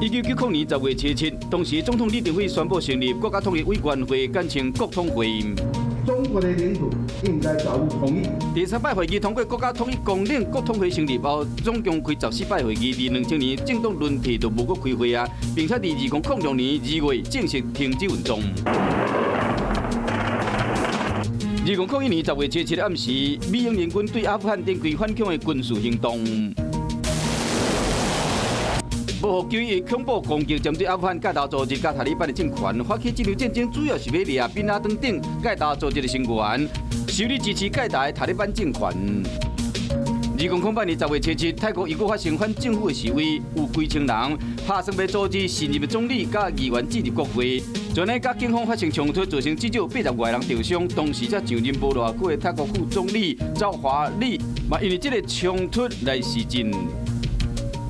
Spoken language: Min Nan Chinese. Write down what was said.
1990年10月27，當時總統李登輝宣布成立國家統一委員會，簡稱國統會。中國的領土應該早日統一。第三擺會議通過國家統一綱領，國統會成立後，總共開14擺會議，佇2000年政黨輪替就無閣開會啊，並且佇2006年2月正式停止運作。2001年10月27日暗時，美英聯軍對阿富汗展開反恐的軍事行動。報復911恐怖攻擊，針對阿富汗蓋達組織佮塔利班的政權發起這場戰爭，主要是欲掠賓拉登等蓋達組織的成員，修理支持蓋達的塔利班政權。2008年10月7日，泰國又閣發生反政府的示威，有幾千人拍算欲阻止新任的總理佮議員進入國會，就呢佮警方發生衝突，造成至少80外人受傷。當時才上任無偌久的泰國副總理趙華利，嘛因為這个衝突來辭職。